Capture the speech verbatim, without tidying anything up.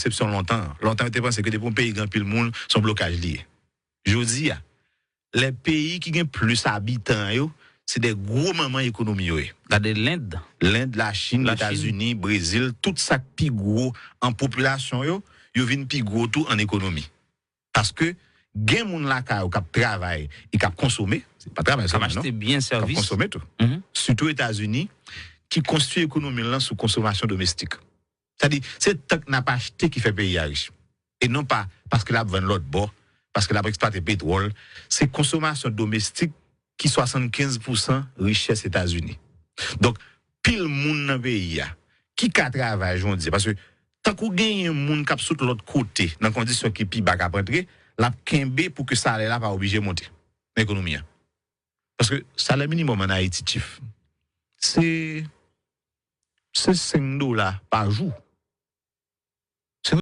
konsepsyon lontan. Lontan, yo te panse ke depi yon peyi gen anpil moun, se yon blokaj li ye. Jodi a, lè peyi ki gen plis abitan yo, se de gwo manman ekonomi yo ye. Gade Lend. Lend, Lachin, Lachin. Etazini, Brezil, tout sa k pi gwo an popilasyon yo, yo vin pi gwo tou an ekonomi. Paske gen moun lakay ou k ap travay e k ap konsome, se pa travay K ap sèlman, non? Achte byen, K ap sèvis. Konsome tou. Mhm. Sitou Etazini, ki konstwi ekonomi l lan sou konsomasyon domestik. Sa di, se tank n ap achte ki fè peyi a rich. E non pa paske l ap vann lòt bò, paske l ap eksplwate petwòl. Se konsomasyon domestik ki swasannkenz pousan richès Etazini. Donk, pil moun nan peyi a ki ka travay, jan w di, paske tank ou genyen moun k ap sot lòt kote nan kondisyon ki pi ba k ap antre, l ap kenbe pou ke salè la pa oblije monte nan ekonomi a. Paske salè minimòm an Ayiti, Chief, se se senk dola pa jou.